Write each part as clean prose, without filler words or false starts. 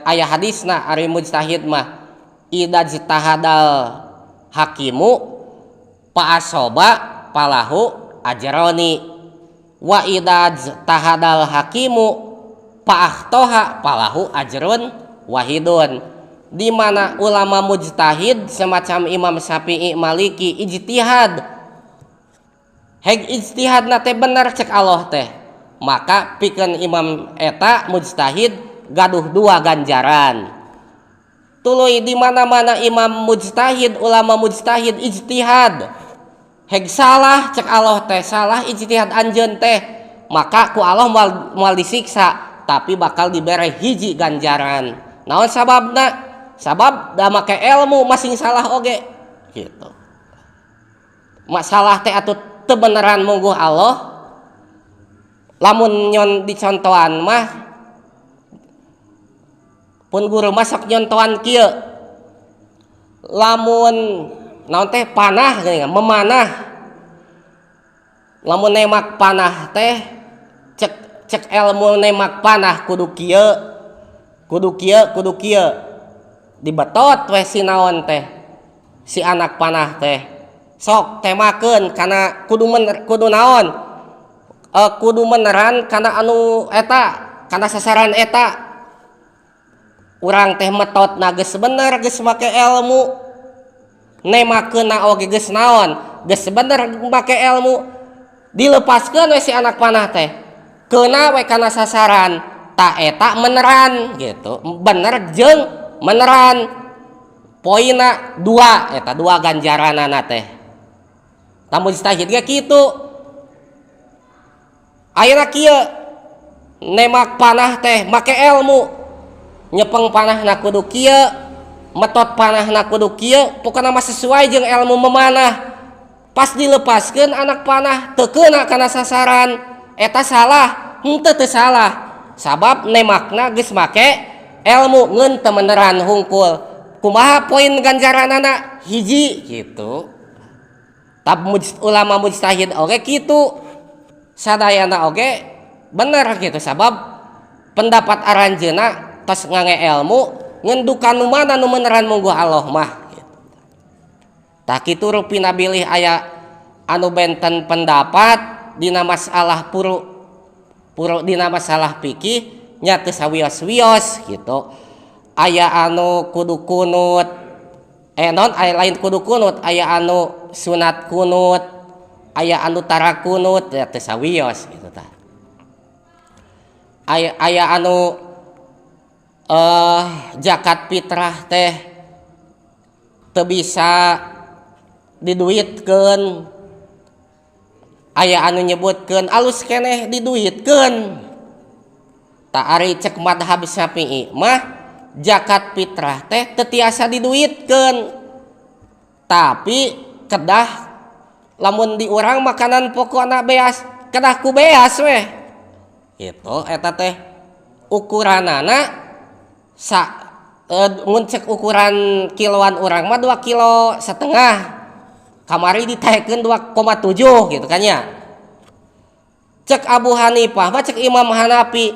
Aya hadisna ari mujtahid mah idza ijtahadal hakimu fa asoba falahu ajroni wa idza ijtahadal hakimu fa akhtoha falahu ajrun wahidun. Di mana ulama mujtahid semacam Imam Syafi'i, Maliki ijtihad, heg ijtihadna teh bener cek Allah teh, maka pikeun imam eta mujtahid gaduh dua ganjaran. Tuluy di mana-mana imam mujtahid, ulama mujtahid ijtihad heg salah cek Allah teh, salah ijtihad anjeun teh, maka ku Allah moal disiksa tapi bakal dibere hiji ganjaran. Naon sababna? Sabab da make ilmu masing salah oge gitu. Masalah teh atuh teu beneran mungguh Allah. Lamun nyon dicontohan mah pun guru masak nyontohan kieu, lamun naon teh panah geuning memanah, lamun nemak panah teh cek ilmu nemak panah kudu kieu, kudu kieu, kudu kieu, dibetot we si naon teh si anak panah teh, sok temakeun kana kudu mener, kudu naon, kudu meneran kana anu eta, kana sasaran eta. Urang teh metot na geus bener, geus make ilmu, nemakeunna oge geus naon, geus bener make ilmu, dilepaskeun we si anak panah teh, keuna we kana sasaran, ta eta meneran gitu, bener jeung meneran, poina dua, eta dua ganjaranana teh. Tah mujtahid ge kitu. Ayeuna kieu, nemak panah teh make ilmu, nyepeng panahna kudu kieu, metot panahna kudu kieu, pokona mah sesuai jeung ilmu memanah. Pas dilepaskeun anak panah teu keuna kana sasaran, eta salah henteu? Teu salah, sabab nemakna geus make ilmu, ngeun teu meneran hungkul. Kumaha poin ganjaranana? Hiji gitu. Tab ulama mujtahid oge kitu, sadayana oge bener gitu, sabab pendapat aranjeuna tos ngange ilmu, ngan duka nu mana nu meneran mungguh Allah mah gitu. Tah kitu rupina bilih aya anu benten pendapat dina masalah puru puru, dina masalah fikih nya teu sawios-wios gitu. Aya anu kudu kunut, non aya lain kudu kunut, aya anu sunat kunut, aya anu tara kunut, ya teu sawios gitu tah. Aya anu zakat fitrah teh teu bisa diduitkeun, aya anu nyebutkeun alus keneh diduitkeun. Tah ari cek madhab Syafi'i mah zakat fitrah teh teu tiasa diduitkeun, tapi kedah lamun di urang makanan pokokna beas, kedah ku beas weh gitu. Eta teh ukuranana sa mun cek ukuran kiloan urang mah 2,5 kilo, kamari ditaekkeun 2,7 gitu kan ya. Cek Abu Hanifah mah, cek Imam Hanafi,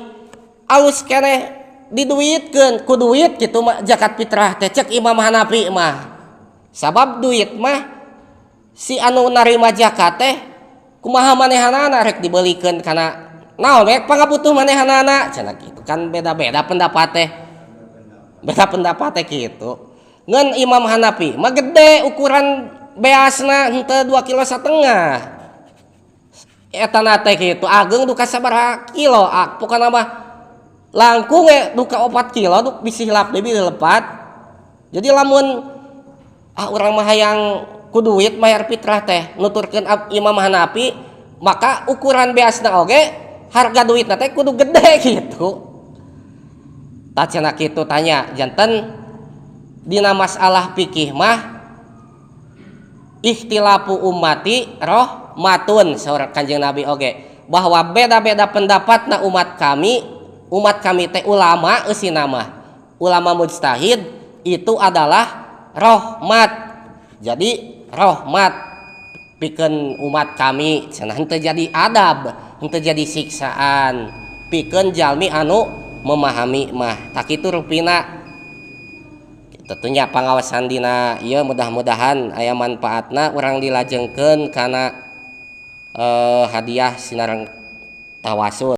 alus keneh diduitkeun ku duit gitu mah zakat fitrah teh cek Imam Hanafi mah, sabab duit mah si anu narima zakat teh kumaha manehanana, rek dibelikeun kana naon we pangabutuh manehanana cenah gitu kan. Beda-beda pendapat teh, beda pendapat teh gitu. Ngan Imam Hanafi mah gede ukuran beasna, henteu 2,5 kilo eta na teh gitu, ageng duka sabaraha kilo, ah, pokona mah langkung we duka 4 kilo duk bisi hilap deui bilih lepat. Jadi lamun ah urang mah hayang ku duit mayar fitrah teh nuturkeun Imam Hanafi, maka ukuran beasna oge harga duitna teh kudu gede gitu. Tah cenah kitu tanya. Janten dina masalah fikih mah ikhtilafu ummati rohmatun, saur Kanjeng Nabi oge, bahwa beda-beda pendapatna umat kami, umat kami teh ulama eusina mah, ulama mujtahid itu adalah rahmat. Jadi rahmat pikeun umat kami cenah, henteu jadi adab, henteu jadi siksaan pikeun jalmi anu Memahami mah tah kitu rupina. Tentunya pangaosan dina ieu mudah-mudahan aya manfaatna, urang dilajengkeun kana hadiah sinareng tawasul.